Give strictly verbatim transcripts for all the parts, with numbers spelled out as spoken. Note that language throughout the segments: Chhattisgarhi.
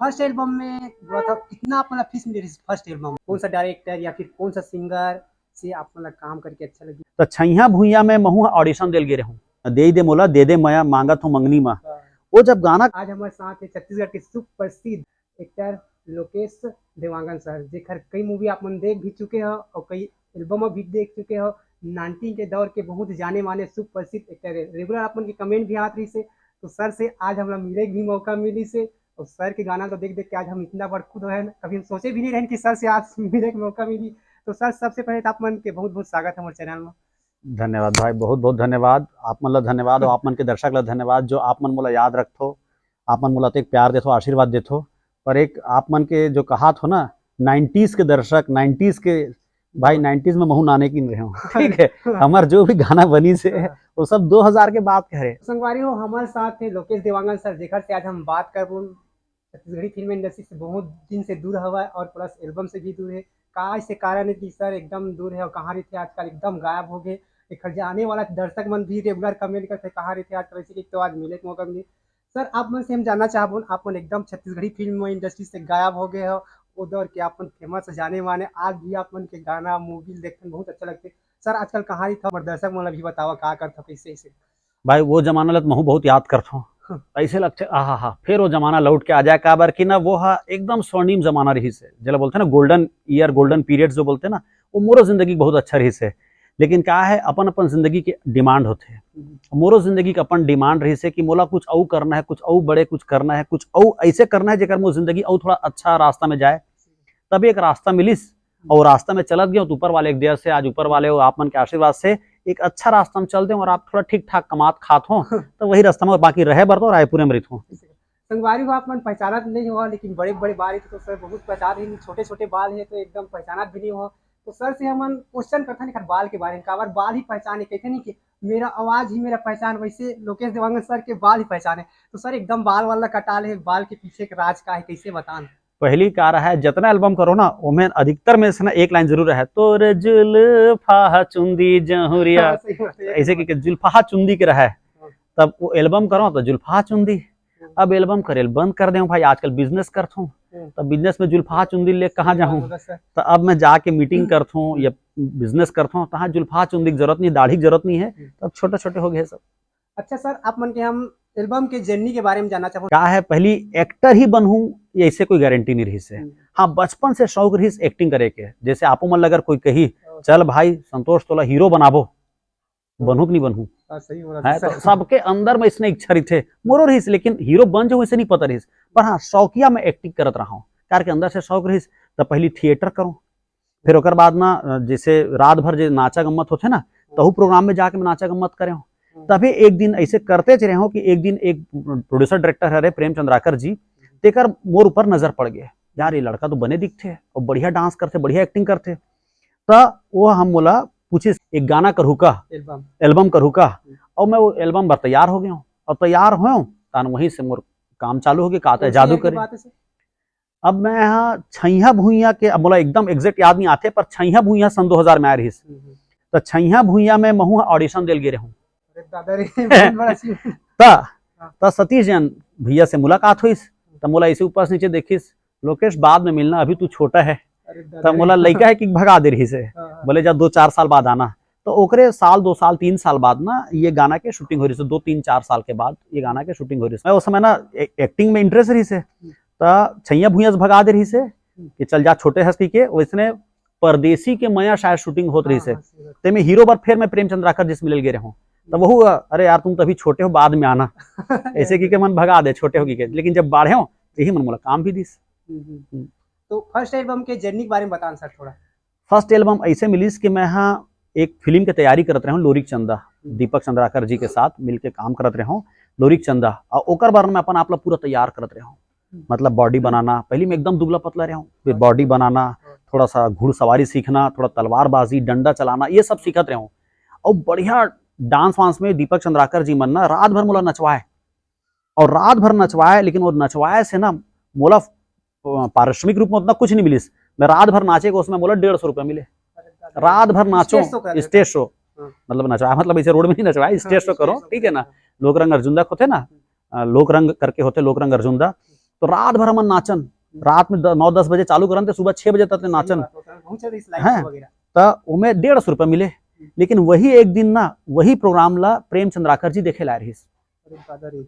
फर्स्ट एल्बम में बोला था, कितना आप मतलब फीस मिले फर्स्ट एल्बम? कौन सा डायरेक्टर या फिर कौन सा सिंगर से आप मतलब काम करके अच्छा लगे? तो छैया भुइया में महू ऑडिशन देल गे रहूं, दे दे मोला, दे दे मया, मांगत हूं मंगनी मा। वो जब गाना आज हमारे साथ है छत्तीसगढ़ के सुप्रसिद्ध एक्टर लोकेश देवांगन सर, जेकर कई मूवी आप मन देख भी चुके हो और कई एल्बम भी देख चुके हो। नाइनटीन के दौर के बहुत जाने माने सुप्रसिद्ध एक्टर है। रेगुलर आप मन के कमेंट भी आत रही से, तो सर से आज हमरा मिले के भी मौका मिली से। और सर के गाना तो देख देख के आज हम इतना बड़ खुद हैं, कभी हम सोचे भी नहीं रहन कि सर से आज मिले के मौका मिली। तो सर, सबसे पहले तो आप मन के बहुत बहुत स्वागत है हमारे चैनल में। धन्यवाद भाई, बहुत बहुत धन्यवाद। आप मन ला धन्यवाद और आप मन के दर्शक ला धन्यवाद, जो आप मन मोला याद रखथो, आप मन मोला अतेक प्यार देथो, आशीर्वाद देथो। पर एक आप मन के जो कहात हो ना, नाइंटीज के दर्शक, नाइंटीज के भाई, नाइंटीज में महू नाने किन रहे हो, ठीक है। हमार जो भी गाना बनी से, हाँ। वो सब दो हज़ार के बात कह रहे। संगवारी हो, हमारे साथ है लोकेश देवांगन सर, जेकर से आज हम बात करबो छत्तीसगढ़ी फिल्म इंडस्ट्री से बहुत दिन से दूर हवा है और प्लस एल्बम से भी दूर है। का ऐसे कारण है कि सर एकदम दूर है और कहाँ रहिथे आजकल, एकदम गायब हो गए? एक जाने वाला दर्शक मन भी रेगुलर कमेंट करते, "कहाँ रहिथे आजकल?" ऐसे कि तो आज मिले के मौका मिले। सर, आप मन से हम जानना चाहबो, आप मन एकदम छत्तीसगढ़ी फिल्म इंडस्ट्री से गायब हो गए हो। वो दौर के आप मन फेमस जाने माने, आज भी आप मन के गाना मूवी देखते हैं, बहुत अच्छा लगते। सर, आजकल कहाँ रहिथो? हमर दर्शक मन ला भी बतावा, का करथो, कैसे, ऐसे? भाई, वो जमाना ला तो महू बहुत याद करथो। हाँ। ऐसे लगथे, आहा हा, फिर वो जमाना लौट के आ जाए। काबर कि ना, वो हा एकदम स्वर्णिम जमाना रहिस हे, जेला बोलथे ना गोल्डन ईयर, गोल्डन पीरियड जो बोलथे ना, वो मोरो जिंदगी बहुत अच्छा रहिस हे। लेकिन का है, अपन अपन जिंदगी के डिमांड होथे। हम्म। मोरो जिंदगी के अपन डिमांड रहिस हे कि मोला कुछ अउ करना है, कुछ अउ बड़े कुछ करना है, कुछ अउ ऐसे करना है जेकर मोर जिंदगी अउ थोड़ा अच्छा रास्ता में जाए। तब एक रास्ता मिलिस, और रास्ता में चलत गयो तो ऊपर वाले के दया से, आज ऊपर वाले हो, आप मन के आशीर्वाद से एक अच्छा रास्ता में चलते हो और आप थोड़ा ठीक ठाक कमात खात हो, तो वही रास्ता में, बाकी रहे बर तो रायपुर में रहित हो। संगवारी हो, आप मन पहचानत नहीं हो, लेकिन बड़े बड़े बाल है तो सर बहुत पहचान ही नहीं, छोटे छोटे बाल है तो एकदम पहचानत भी नहीं हो। तो सर से हमन क्वेश्चन करथन एकर बाल के बारे में, काबर बाल ही पहचान है, कहते नहीं कि मेरा आवाज ही मेरा पहचान, वैसे लोकेश देवांगन सर के बाल ही पहचान है। तो सर एकदम बाल वाला कटाल है, बाल के पीछे के राज का है, कैसे बतान? पहली का रहा है, जितना एल्बम करो ना, ओमे अधिकतर में से ना एक लाइन जरूर रहे, "तोर जुल्फा चुंदी जहुरिया।" हाँ, सही बात है। ऐसे कि, कि जुल्फा चुंदी के रहा है। हाँ। तब वो एल्बम करो तो जुल्फा चुंदी। हाँ। अब एल्बम करे बंद कर दे भाई, आजकल बिजनेस करथूं। हाँ। तब बिजनेस में जुल्फा चुंदी ले कहाँ सही बात जाहूं? है सर। तो अब मैं जाके मीटिंग करथूं या बिजनेस करथूं, तहाँ जुल्फा चुंदी की जरूरत नहीं, दाढ़ी की जरूरत नहीं है। हम्म। तब छोटे छोटे हो गए सब। अच्छा सर, आप मन के हम एल्बम के जर्नी के बारे में जानना चाहूँ। का है, पहली एक्टर ही बनहूँ, ये ऐसे कोई गारंटी नहीं रहिस हे। हम्म। हाँ, बचपन से शौक रहिस एक्टिंग करे के। जैसे आपो मन ला अगर कोई कही, हाँ। "चल भाई संतोष, तोला हीरो बनाबो," बनहूँ कि नहीं बनहूँ? हाँ, सही बोला है, सर। तो सबके अंदर में इसने इच्छा रहिथे, मोरो रहिस, लेकिन हीरो बन जाऊँ, इसे नहीं पता रहिस। पर हाँ, शौकिया में एक्टिंग करत रहा हूँ, कार के अंदर से शौक रहिस। तो पहली थिएटर करूँ, फिर ओकर बाद ना, अ, जैसे रात भर जे नाचा गम्मत होथे ना, तहू प्रोग्राम में जाके मैं नाचा गम्मत करे हूँ। हम्म। तभी एक दिन ऐसे करते रहे हूँ कि एक दिन एक प्रोड्यूसर डायरेक्टर हरे प्रेम चंद्राकर जी, तेकर मोर ऊपर नजर पड़ गए, "यार, ये लड़का तो बने दिखथे और बढ़िया डांस करथे, बढ़िया एक्टिंग करथे।" त वो हम मोला पूछिस, "एक गाना करहू का? एल्बम। एल्बम करहू का?" हम्म। और मैं वो एल्बम बर तैयार हो गया हूँ। और तैयार हो, तान वहीं से मोर काम चालू हो गया, का आता है, कौन सी जादू ईयर की करे। बात है सर? अब मैं यहाँ छैया भुइया के, अब मोला एकदम एग्जैक्ट याद नहीं आथे, पर छैया भुइया सन दो हज़ार में आए रहिस। हम्म, हम्म। तो छैया भुइया में महू ऑडिशन देल गे रहूं। अरे दादा रे, बहुत बड़ा सीन। त, हाँ। त सतीश जैन भैया से मुलाकात होइस, त मोला ऐसे ऊपर से नीचे देखिस, "लोकेश, बाद में मिलना, अभी तू छोटा है।" अरे दादा त रे। मोला लइका है कि भगा दे रहिस हे। हाँ, हाँ। बोले, "जा, दो चार साल बाद आना।" तो ओकरे साल, दो साल, तीन साल बाद ना ये गाना के शूटिंग हो रहिस हे, दो, तीन, चार साल के बाद ये गाना के शूटिंग हो रहिस हे। मैं उस समय ना ए-, एक्टिंग में इंटरेस्ट रहिस हे, हम्म। त छैया भुइया से भगा दे रहिस हे हम्म। कि चल जा, छोटे हस कहिके। वैसने परदेसी के मया शायद शूटिंग होत रहिस हे। हाँ, सही बात। तेमे हीरो बर फिर मैं प्रेम चंद्राकर जी से मिले गे रहूं। त हम्म। वहू, "अरे यार, तुम तो अभी छोटे हो, बाद में आना।" ऐसे कहिके मन भगा दे, छोटे हो कहिके। लेकिन जब बाढ़े हो, त यही मन मोला काम भी दिस। हम्म, हम्म। हम्म। तो फर्स्ट एल्बम के जर्नी के बारे में बतान सर थोड़ा। फर्स्ट एल्बम ऐसे मिलिस कि मैं हा एक फिल्म के तैयारी करत रहूं, लोरिक चंदा, हम्म। दीपक चंद्राकर जी के साथ मिलके काम करत रहूं, लोरिक चंदा, और ओकर बर मैं अपन आप ला पूरा तैयार करत रहूं। हम्म। मतलब बॉडी बनाना, पहली मैं एकदम दुबला पतला रहूं, फिर बॉडी बनाना, हाँ। थोड़ा सा घुड़सवारी सीखना, थोड़ा तलवारबाजी, डंडा चलाना, ये सब सीखत रहूं। और बढ़िया डांस वांस में दीपक चंद्राकर जी मन ना रात भर मोला नचवाए, और रात भर नचवाए, लेकिन वो नचवाए से ना मोला, अ, पारिश्रमिक रूप में उतना कुछ नहीं मिलिस। मैं रात भर नाचे को उसमें मोला डेढ़ सौ रुपया मिले। अरे दादा। रात भर नाचो, स्टेज शो करा लेता। Stage show. हाँ। मतलब नचवाए, मतलब ऐसे रोड में नहीं नचवाए, हाँ, स्टेज शो करो, स्टेज शो ठीक है ना? करो। लोक रंग अर्जुंदा होते ना, अ, लोक रंग करके होते, लोक रंग अर्जुंदा। तो रात भर हमन नाचन, रात में द-, नौ दस बजे चालू करन, ते सुबह छह बजे तक ले नाचन। हैं? त ओमे डेढ़ सौ रुपया मिले। लेकिन वही एक दिन ना, वही प्रोग्राम ला प्रेम चंद्राकर जी देखे लाए रहिस। अरे दादा रे।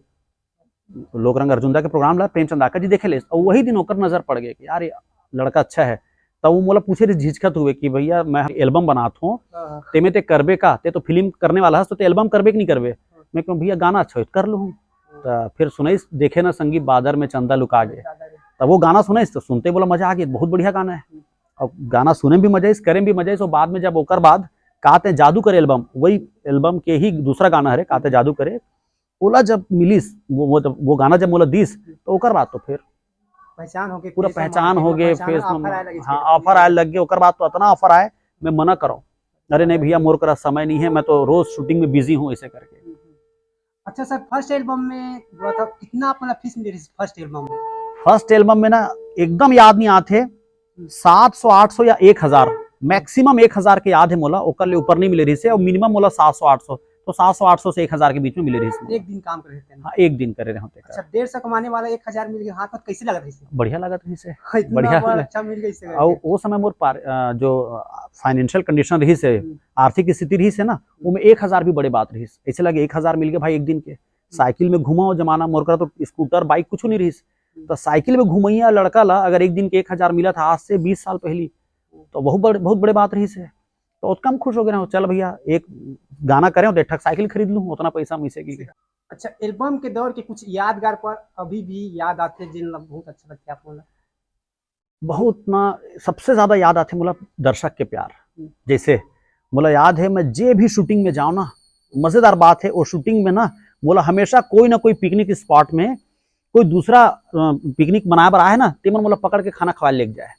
लोकरंग अर्जुन दा के प्रोग्राम ला प्रेम चंद्राकर जी देखे ले, और वही दिन ओकर नजर पड़ गए कि यार, ये लड़का अच्छा है। तब वो मोला पूछे रहिस, झिझकत हुए कि भैया, मैं एल्बम बनात हूँ, हाँ, हाँ। तेमे ते करबे का? ते तो फिल्म करने वाला हस, तो ते एल्बम करबे कि नहीं करबे? हाँ। मैं कहूँ, भैया, गाना अच्छा हो तो कर लूँ। हाँ। तो फिर सुनाइस, देखे ना संगी बादर में चंदा लुका गए। दादा रे। तब वो गाना सुनाइस तो सुनते बोला, मजा आ गया, बहुत बढ़िया गाना है। हम्म। अब गाना सुने में भी मजा आइस, करे में भी मजा आइस, और बाद में जब ओकर बाद का ते जादू करे एल्बम, वही एल्बम के ही दूसरा गाना हरे, का ते जादू करे, ओला जब मिलिस, वो, वो, वो गाना जब मोला दिस, तो ओकर बाद तो फिर पहचान होके पूरा face में पहचान market हो में गए, पहचान, face में, offer आए लगिस हाँ, फिर। Offer आए लग गए, ओकर बाद तो इतना offer आए, मैं मना करो, अरे नहीं भैया, मोर करा समय नहीं है, मैं तो रोज shooting में busy हूँ, ऐसे करके। अच्छा सर, first album में बोला था, कितना आप, मतलब, fees मिले रहिस first album में? First album में ना, एकदम याद नहीं आते, हम्म। सात सौ, आठ सौ या एक हजार, maximum एक हजार के याद है मोला, ओकर ले ऊपर नहीं मिले रहिस हे, और minimum मोला सात सौ, आठ सौ, तो सात सौ, आठ सौ से एक हजार के बीच में मिले रहिस हे मोला। एक दिन काम करे रहते हैं। हाँ, एक दिन करे रहे होते। अच्छा, डेढ़ सौ कमाने वाला एक हजार मिल गया, हाथ में कैसे लगत रहिस हे? बढ़िया लगत रहिस हे। इतना बढ़िया बड़ा लगत। अच्छा मिल गया इससे और करके। वो समय मोर पार-, अ, जो financial condition रहिस हे, हम्म। आर्थिक स्थिति रहिस हे ना, वो में एक हजार भी बड़े बात रहिस। ऐसे लगे, एक हजार मिल गए भाई एक दिन के। हम्म। साइकिल में घूमा वो जमाना, मोर करा तो scooter, bike कुछ नहीं रहिस। हम्म। तो साइकिल में घुमैया लड़का ला अगर एक दिन के एक हजार मिला था आज से बीस साल पहली, तो बहुत बड़े, बहुत बड़े बात रहिस हे। तो ओतका म खुश हो गए रहे हो, चल भैया, एक गाना करे हो तो एक ठक साइकिल खरीद लूँ, उतना पैसा में इसे की। अच्छा, album के दौर के कुछ यादगार पल अभी भी याद आते, जिन ला बहुत अच्छा लगता है आप लोग? बहुत ना, सबसे ज्यादा याद आते मोला दर्शक के प्यार। हम्म। जैसे मोला याद है, मैं जे भी shooting में जाऊँ ना, मजेदार बात है, वो shooting में ना मोला हमेशा कोई ना कोई picnic spot में कोई दूसरा, अ, picnic मनाए बर आए ना, तेमन मोला पकड़ के खाना खवाए लेके जाए।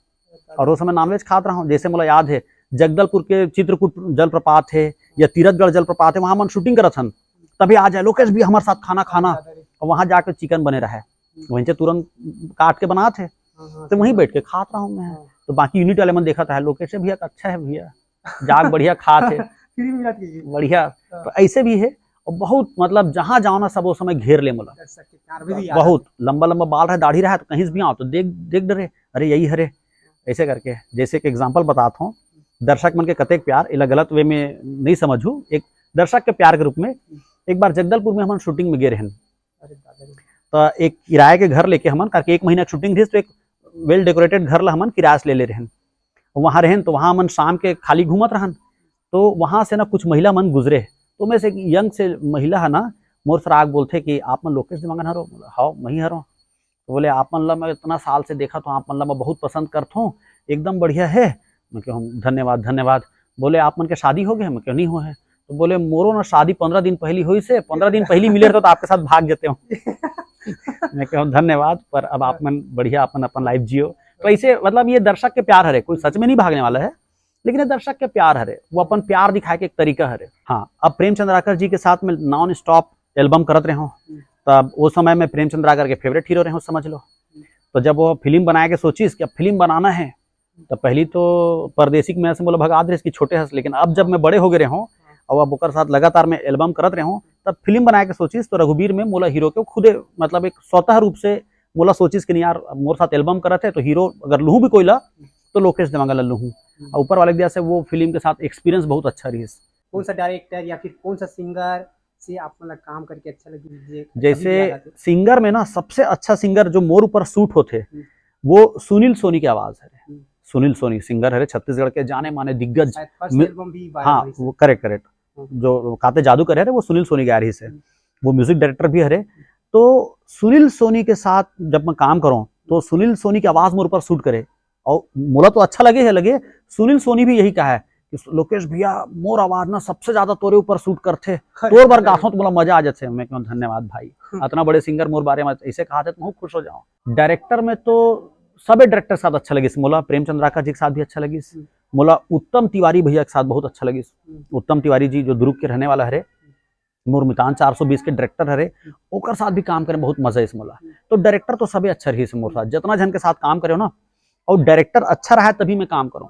और वो समय non-veg खात रहा हूँ। जैसे मोला याद है, जगदलपुर के चित्रकूट जलप्रपात है या तीरथगढ़ जलप्रपात है, वहाँ मन shooting करत हन, तभी आ जाए, "लोकेश भी हमारे साथ खाना खाना।" और वहाँ जाके chicken बने रहे, वहीं से तुरंत काट के बनात है, हाँ, हाँ, तो वहीं बैठ के खात रहा हूँ मैं। हाँ। तो बाकी unit वाले मन देखत है, "लोकेश भैया अच्छा है भैया, जाग बढ़िया खात है।" Free में मिलत की। बढ़िया। हाँ। तो ऐसे भी है, और बहुत, मतलब, जहाँ जाओ ना, सब वो समय घेर ले मोला। दर्शक के प्यार भी याद बहुत आते। लंबा लंबा बाल रहे, दाढ़ी रहे, तो कहीं से भी आओ तो देख, देख डरे, "अरे यही हरे।" ऐसे करके, जैसे एक example बताता हूँ, दर्शक मन के कतेक प्यार, इला गलत way में नहीं समझू, एक दर्शक के प्यार के रूप में एक बार जगदलपुर में हमन shooting में गए रहन। अरे दादा रे। तो एक किराए के घर लेके हमन, करके एक महीना के shooting रहिस, तो एक well decorated घर ला हमन किराए से ले ले रहन। वहाँ रहन तो वहाँ हमन शाम के खाली घूमत रहन, तो वहाँ से ना कुछ महिला मन गुजरे, तो में से एक young से महिला है ना, मोर सर आग बोलथे कि, "आप मन लोकेश देवांगन हरो?" बोला, "हाँ, मैं ही हरो।" तो बोले, "आप मन ला मैं इतना साल से देखत हूँ, आप मन ला मैं बहुत पसंद करत हूँ, एकदम बढ़िया है।" मैं कहूँ, "धन्यवाद, धन्यवाद।" बोले, "आप मन के शादी हो गए?" मैं कहूँ, "नहीं हुआ है।" तो बोले, "मोरो ना शादी पंद्रह दिन पहली होइस हे, पंद्रह दिन पहली मिले रहते तो आपके साथ भाग जाते हो।" मैं कहूँ, "धन्यवाद, पर अब आप मन बढ़िया अपन, अपन life जियो।" तो ऐसे, मतलब, ये दर्शक के प्यार हरे, कोई सच में नहीं भागने वाला है, लेकिन ये दर्शक के प्यार हरे, वो अपन प्यार दिखाए के एक तरीका हरे। हाँ, अब प्रेम चंद्राकर जी के साथ में non stop album करत रहे हूँ, हम्म। तब वो समय में प्रेम चंद्राकर के favourite hero रहे हूँ, समझ लो। हम्म। तो जब वो फिल्म बनाए के सोचिस कि अब फिल्म बनाना है, तो पहली तो परदेसी के मैं से बोला भगा दे कि छोटे हस, लेकिन अब जब मैं बड़े हो गए रहे हूँ, हाँ। और अब ओकर साथ लगातार मैं album करत रहे हूँ, तब फिल्म बनाए के सोचिस तो रघुबीर में मोला hero के खुदे, मतलब, एक स्वतः रूप से मोला सोचिस कि नहीं यार, अब मोर साथ album करत है, तो hero अगर लूहूँ भी कोई ला, तो लोकेश देवांगन ला लूहूँ। हम्म। और ऊपर वाले की दया से वो फिल्म के साथ experience बहुत अच्छा रहिस। कौन सा director या फिर कौन सा singer से आप, मतलब, काम करके अच्छा लगे, जे जैसे अभी भी याद आते? Singer में ना, सबसे अच्छा singer जो मोर ऊपर suit होते, हम्म। वो सुनील सोनी की आवाज है। हम्म। सुनील सोनी singer है, छत्तीसगढ़ के जाने माने दिग्गज शायद first म्यू-, album भी viral हाँ, हुई थी। वो correct, correct। हम्म। जो काते जादू करे है, वो सुनील सोनी गाय रहिस हे। हम्म। वो music director भी हरे। तो सुनील सोनी के साथ जब मैं काम करूँ, तो सुनील सोनी की आवाज मोर ऊपर suit करे। और मोला तो अच्छा लगे है, लगे, सुनील सोनी भी यही कहा है कि "लोकेश भैया, मोर आवाज ना सबसे ज्यादा तोरे ऊपर suit करथे, अरे तोर बर वाह। गाथों तो मोला मजा आ जाथे।" मैं कहूँ, "धन्यवाद भाई, हम्म। इतना बड़े singer मोर बारे में ऐसे कहा थे तो मैं खुश हो जाऊँ।" Director में तो सबे director के साथ अच्छा लगिस मोला, प्रेम चंद्राकर जी के साथ भी अच्छा लगिस, हम्म। मोला उत्तम तिवारी भैया के साथ बहुत अच्छा लगिस। हम्म। उत्तम तिवारी जी जो दुर्ग के रहने वाला हरे, मोर मितान चार सौ बीस के director हरे, हम्म। ओकर साथ भी काम करे बहुत मजा आइस मोला। हम्म। तो director तो सबे अच्छा रहिस मोर साथ, जितना झन के साथ काम करे हो ना, और director अच्छा रहा है तभी मैं काम करूँ,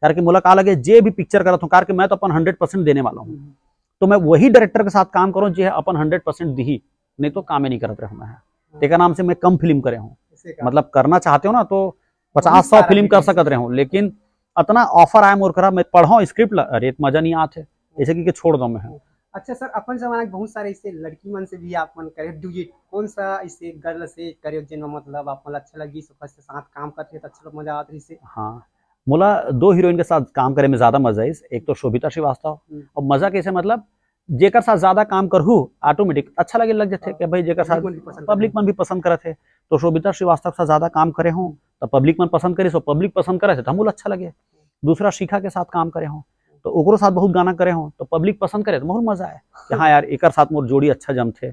करके मोला का लगे जे भी picture करत हूँ, करके मैं तो अपन hundred percent देने वाला हूँ। हम्म। तो मैं वही director के साथ काम करूँ जे अपन hundred percent दिही, नहीं तो काम ही नहीं करत रहे मैं। हाँ। तेकर नाम से मैं कम फिल्म करे हूँ। से का? मतलब करना चाहते हो ना तो पचास सौ फिल्म कर सकत रहे हो, लेकिन अतना offer आए मोर करा, मैं पढ़ो script ला, अरे मजा नहीं आते, ऐसे कि छोड़ दो मैं। अच्छा सर, अपन जमाना के बहुत सारे ऐसे लड़की मन से भी आप मन करे duet, कौन सा ऐसे girl से करे जिन मतलब आप मन अच्छा लगी, ओकर से साथ काम करते तो अच्छा मजा आत रही से? हाँ, मोला दो हीरोइन के साथ काम करे में ज्यादा मजा आइस। एक तो शोभिता श्रीवास्तव, हम्म। और मजा कैसे, मतलब जेकर साथ ज्यादा काम करहू, automatic अच्छा लगे लग जाथे कि भाई जेकर साथ public मन भी पसंद करत हे। तो शोभिता श्रीवास्तव के साथ ज्यादा काम करे हूँ तो public मन पसंद करे, सो public पसंद करे थे तो हमको अच्छा लगे। दूसरा शिखा के साथ काम करे हूँ तो ओकरो साथ बहुत गाना करे हूँ तो public पसंद करे तो बहुत मजा आए कि हाँ यार, एकर साथ मोर जोड़ी अच्छा जमथे,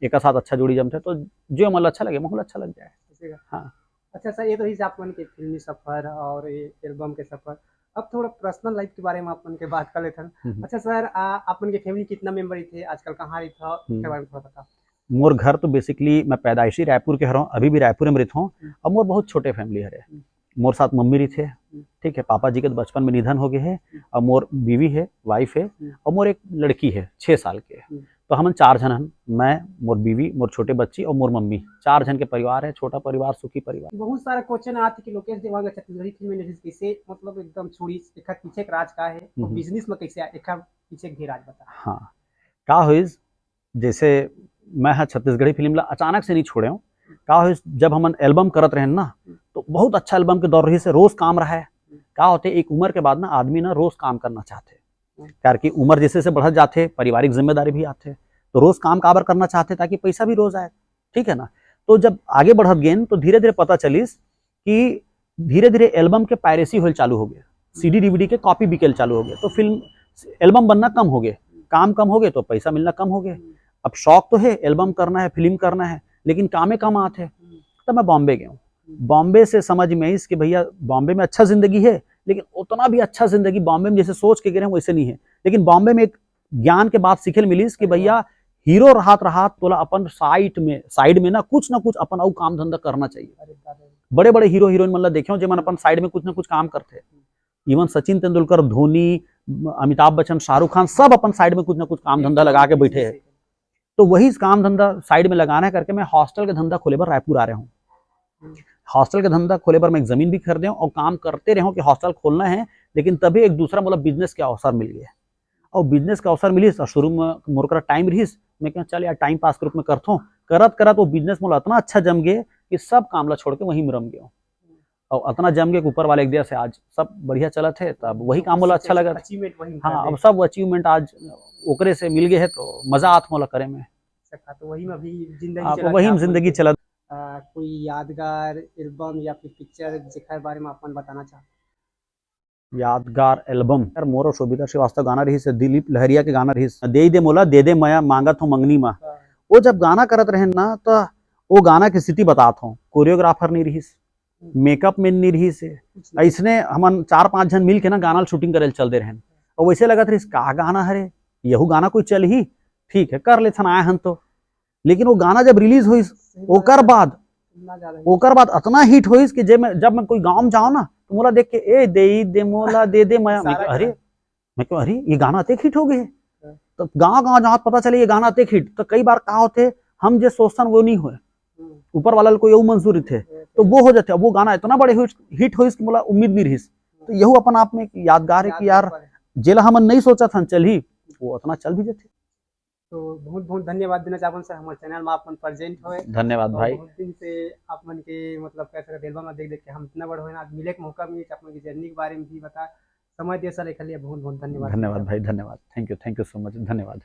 एकर साथ अच्छा जोड़ी जमथे, तो जो मन अच्छा लगे, मोला अच्छा लग जाए। हाँ। अच्छा सर, ये तो ही आप मन के फिल्मी सफर और ये एल्बम के सफर। अब थोड़ा पर्सनल लाइफ के बारे में आप मन के बात कर लेथन। हम्म। अच्छा सर, आ, आप मन के फैमिली कितना मेंबर थे, आजकल कहाँ रही था, हम्म। के बारे में थोड़ा बता। मोर घर तो basically मैं पैदाइशी रायपुर के हरौं, अभी भी रायपुर में रहता हूँ। हम्म। अब मोर बहुत छोटे फैमिली हरे। हम्म। मोर साथ मम्मी रही थे, हम्म। ठीक है, पापा जी के तो बचपन में निधन हो गए है। हम्म। अब मोर बीवी है, वाइफ है, हम्म। और मोर एक लड़की है छः साल के। हम्म। तो हमन चार झन हन, मैं, मोर बीवी, मोर छोटे बच्ची और मोर मम्मी। चार झन के परिवार है, छोटा परिवार, सुखी परिवार। बहुत सारा क्वेश्चन आते कि लोकेश देवांगन छत्तीसगढ़ी फिल्म इंडस्ट्री कैसे, मतलब एकदम छोड़ी, एकर पीछे के राज का है, तो हम्म। बिजनेस में कैसे आए, एकर पीछे के राज बता। हाँ, का होइस, जैसे मैं हा छत्तीसगढ़ी फिल्म ला अचानक से नहीं छोड़े हूँ। का होइस, जब हमन एल्बम करत रहेन ना, तो बहुत अच्छा एल्बम के दौर रहिस हे, रोज काम रहा है। का होथे, एक उम्र के बाद ना आदमी ना रोज काम करना चाहथे, क्योंकि उम्र जैसे जैसे बढ़त जाथे, पारिवारिक जिम्मेदारी भी आथे, तो रोज काम काबर करना चाहथे, ताकि पैसा भी रोज आए, ठीक है ना। तो जब आगे बढ़त गेन तो धीरे धीरे पता चलिस कि धीरे धीरे एल्बम के पायरेसी होल चालू हो गए, सीडी डीवीडी के कॉपी बिकेल चालू हो गए, तो फिल्म एल्बम बनना कम हो गए, काम कम हो गए तो पैसा मिलना कम हो गए। अब शौक तो है, एल्बम करना है, फिल्म करना है, लेकिन कामे कम आत है। तब मैं बॉम्बे गया हूँ। बॉम्बे से समझ में आइस कि भैया, बॉम्बे में अच्छा जिंदगी है, लेकिन उतना भी अच्छा जिंदगी बॉम्बे में जैसे सोच के गए हैं वैसे नहीं है। लेकिन बॉम्बे में एक ज्ञान के बात सीखे ल मिलिस कि भैया, हीरो रहत रहत तोला अपन साइड में, साइड में ना कुछ ना कुछ अपन अउ काम धंधा करना चाहिए। बड़े बड़े हीरो हीरोइन मन ला देखे हो जेमन अपन साइड में कुछ ना कुछ काम करथे। इवन सचिन तेंदुलकर, धोनी, अमिताभ बच्चन, शाहरुख खान, सब अपन साइड में कुछ ना कुछ काम धंधा लगा के बैठे हैं। तो वही काम धंधा साइड में लगाना है करके मैं हॉस्टल के धंधा खोले बर रायपुर आ रहे हूँ। हॉस्टल के धंधा खोले बर मैं एक जमीन भी खरीदे हूँ और काम करते रहे हूँ कि हॉस्टल खोलना है, लेकिन तभी एक दूसरा, मतलब, बिजनेस के अवसर मिल गए। और बिजनेस के अवसर मिलिस और शुरू में मोर करा टाइम रहिस, मैं कहा चल यार, टाइम पास के रूप में करथों। करत करत वो बिजनेस मोला इतना अच्छा जम गए कि सब काम ला छोड़ के वहीं में रम गए। और इतना जम गए कि ऊपर वाले के दया से आज सब बढ़िया चलत है, तब वही काम मोला अच्छा लगा। अचीवमेंट वही हाँ, अब सब अचीवमेंट आज ओकरे से मिल गए है, तो मजा आत मोला करे में। अच्छा, तो वही में अभी जिंदगी हाँ, चलत वही है में आप जिंदगी लोग के। चलत। आ, कोई यादगार एल्बम या फिर पिक्चर जेकर बारे में अपन बताना चाहते? यादगार एल्बम, यार, मोर और शोभिता श्रीवास्तव गाना रहिस, दिलीप लहरिया के गाना रहिस, दे दे मोला, दे दे मया, मांगत हो मंगनी मा। हाँ। वो जब गाना करत रहेन ना, तो वो गाना के स्थिति बतात हो, कोरियोग्राफर नहीं रहिस, हम्म। मेकअप मैन नहीं रहिस। कुछ नहीं। ऐसने हमन चार पांच झन मिल के ना गाना ल शूटिंग करे ल चल दे रहेन। और वैसे लगत रहिस, का गाना हरे, यहू गाना कोई चल ही, ठीक है, कर लेथन, आए हन तो। लेकिन वो गाना जब रिलीज होइस, सही बात ओकर है। बाद, इतना ज्यादा हिट। ओकर बाद इतना हिट होइस कि जे मैं, जब मैं कोई गांव में जाऊं ना, तो मोला देख के, "ए, दे, दे मोला, दे दे मया।" मैं सारा कहा, "अरे," गाना। मैं कहा, "अरे, ये गाना अतेक हिट हो गए।" हाँ। तो गांव गांव जाओ, पता चले ये गाना अतेक हिट। तो कई बार का होथे, हम जे सोचथन वो नहीं होए, हम्म। ऊपर वाला ल कोई अउ मंजूरी थे, हम्म। तो वो हो जाथे। अब वो गाना इतना बड़े हिट, हिट होइस कि मोला उम्मीद नहीं रहिस। तो यहू अपन आप में एक यादगार है कि यादगार यार, है। जेला हमन नहीं सोचत हन चलही, वो इतना चल भी जाथे। तो बहुत बहुत धन्यवाद देना चाहबन सर, हमारे चैनल में आप मन प्रेजेंट होए। धन्यवाद और भाई। बहुत दिन से आप मन के, मतलब, कैसे एल्बम में देख देख के हम इतना बड़ होए ना, आज मिले के मौका मिले, आप मन की जर्नी के बारे में भी बता, समय दिए सर, एकर लिए बहुत बहुत धन्यवाद। धन्यवाद भाई, धन्यवाद। Thank you, thank you so much, धन्यवाद।